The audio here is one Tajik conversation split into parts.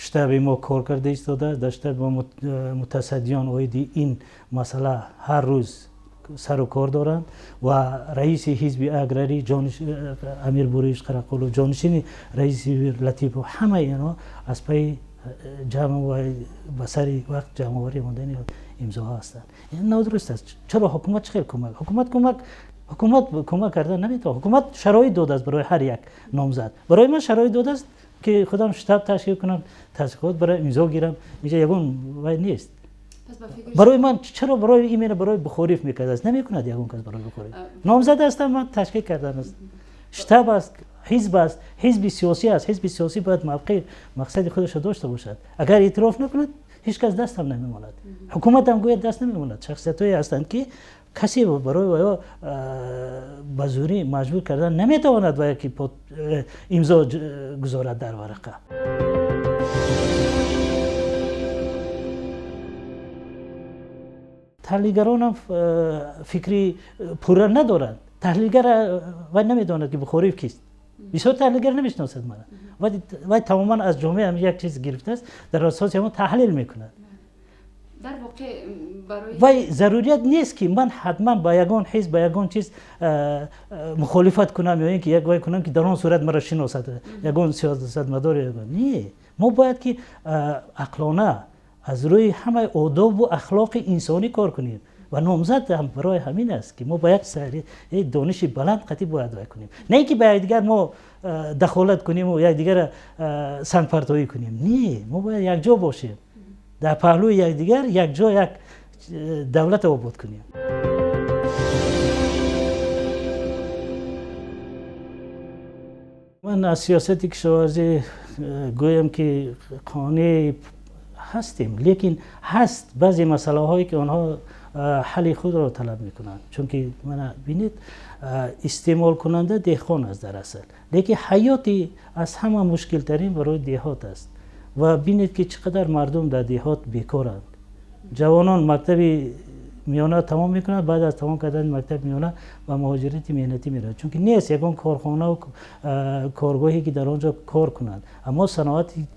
Штаби мо кор карда истодааст. Дар штаби мо мутасаддиён оиди ин масъала ҳар рӯз сару кор доранд ва раиси ҳизби аграрӣ Амир Буриевич Қарақулов, ҷонишини раиси Латипов, ҳамаи инҳо аз пайи ҷамъ ба сари вақт ҷамъоварӣ мондани имзоҳо ҳастанд. Ин нодуруст аст. Чаро ҳукумат чӣ хел кӯмак? Ҳукумат кӯмак карда наметавонад. Ҳукумат шароит додааст барои ҳар як номзад. Барои ман шароит додааст, ки худам штаб ташкил кунам, тасдиқот барои имзо гирам. Инҷа ягон вай нест. Барои ман чаро, барои именно барои Бухориев мекардааст? Намекунад ягон кас барои Бухориев. Номзад ҳастам ман, ташкил кардан аст, штаб аст, ҳизб аст, ҳизби сиёсӣ аст. Ҳизби сиёсӣ бояд мавқеъ, мақсади худашро дошта бошад. Агар эътироф накунад, ҳеҷ кас дастам намемонад, ҳукуматам гӯяд даст намемонад. Шахсиятҳое ҳастанд, ки касе барои ваё ба зӯрӣ маҷбур кардан наметавонад вая ки имзо гузорад дар варақа. Таҳлилгаронам фикри пурра надоранд. Таҳлилгар вай намедонад, ки Бухориев кист. Бисёр таҳлилгар намешиносад мана. Вай тамоман аз ҷомеа як чиз гирифтааст, дар асоси ҳамон таҳлил мекунад. Дар воқеъ барои Вай зарурият нест, ки ман ҳатман ба ягон ҳизб, ба ягон чиз мухолифат кунам ё ин ки як вай кунам, ки дар он сурат маро шиносад ягон сиёсатмадор. Не, мо бояд ки ақлона, аз рӯи ҳамаи одобу ахлоқи инсонӣ кор кунем ва номзад ҳам барои ҳамин аст, ки мо ба як дониши баланд қатъӣ бояд вай кунем, на ин ки ба якдигар мо дахолат куниму якдигарро сангпартоӣ кунем. Не, мо бояд якҷо бошем, дар паҳлӯи якдигар, якҷо як давлат обод кунем. Ман аз сиёсати кишоварзӣ гӯям, ки қонеъ ҳастем, лекин ҳаст баъзе масъалаҳое, ки онҳо ҳалли худро талаб мекунанд. Чунки мана бинед, истеъмолкунанда деҳқон аст дар асл, лекин ҳаёти аз ҳама мушкилтарин барои деҳот аст. Ва бинед, ки чӣ қадар мардум дар деҳот бекоранд. Ҷавонон мактаби миёна тамом мекунанд, баъд аз тамом кардани мактаби миёна ба муҳоҷирати меҳнатӣ меравад, чунки нест ягон корхонаву коргоҳе, ки дар он ҷо кор кунанд. Аммо саноати,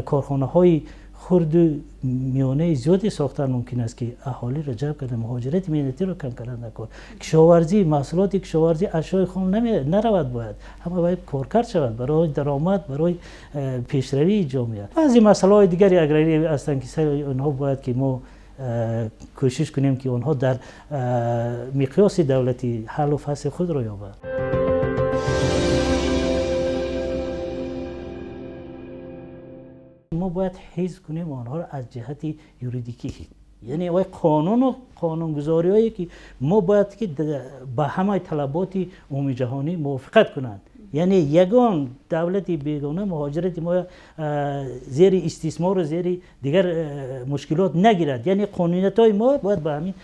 корхонаҳои хурду миёнаи зиёде сохтан мумкин аст, ки аҳолиро ҷалб карда, муҳоҷирати меҳнатиро кам кардан дар кор. Кишоварзӣ, маҳсулоти кишоварзӣ, ашёи хом наравад, бояд ҳама бояд коркард шавад барои даромад, барои пешравии ҷомеа. Баъзе масъалаҳои дигари аграрӣ ҳастанд, ки сари онҳо бояд ки мо кӯшиш кунем, ки онҳо дар миқёси давлатӣ ҳаллу фасли худро ёбанд. Мо бояд ҳифз кунем онҳоро аз ҷиҳати юридикӣ, яъне вай қонуну қонунгузориҳое, ки мо бояд ки ба ҳамаи талаботи умумиҷаҳонӣ мувофиқат кунанд. Яъне ягон давлати бегона муҳоҷирати мо зери истисмору зери дигар мушкилот нагирад. Яъне қонуниятҳои мо бояд ба ҳамин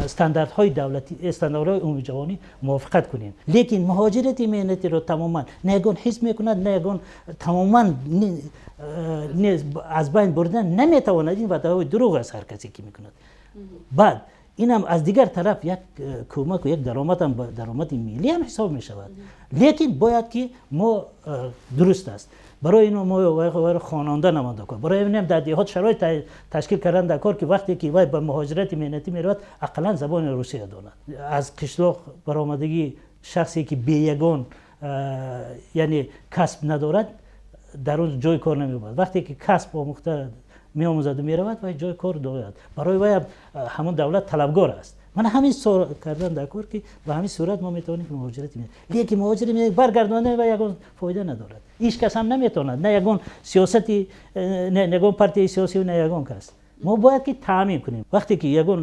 стандартҳои давлатӣ, стандартҳои умумиҷаҳонӣ мувофиқат кунем. Лекин муҳоҷирати меҳнатиро тамоман на ягон ҳизб мекунад, на ягон тамоман аз байн бурдан наметавонад. Ин ваъдаҳои дурӯғ аст, ҳар касе ки мекунад. Баъд инам аз дигар тараф як кӯмаку як даромадам, даромади миллӣ ҳам ҳисоб мешавад. Лекин бояд ки мо дуруст аст, барои ино мо вайро хононда намонда кор. Барои инам дар деҳот шароит ташкил кардан дар кор, ки вақте ки вай ба муҳоҷирати меҳнатӣ меравад, ақаллан забони русия донад. Аз қишлоқ баромадагӣ шахсе, ки беягон яъне касб надорад, дар он ҷои кор намеёбад. Вақте ки касб омӯхта меомӯзаду меравад, вай ҷои кор дорад. Барои вай ҳамон давлат талабгор аст. Мана ҳамин кардан дар кор, ки ба ҳамин сурат мо метавонем ки муҳоҷирати, лекин муҳоҷири баргардондан ва ягон фоида надорад. Ҳеҷ кас ҳам наметавонад, на ягон сиёсати, на ягон партияи сиёсӣ, на ягон кас. Мо бояд ки таъмин кунем. Вақте ки ягон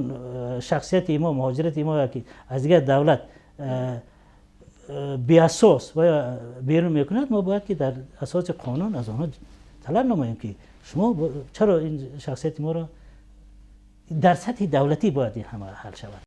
шахсияти мо, муҳоҷирати мо, ки аз дигар давлат беасос ва берун мекунад, мо бояд ки дар асоси қонун аз онҳо талаб намоем, ки шумо чаро ин шахсияти моро. Дар сатҳи давлатӣ бояд ин ҳама ҳал шавад.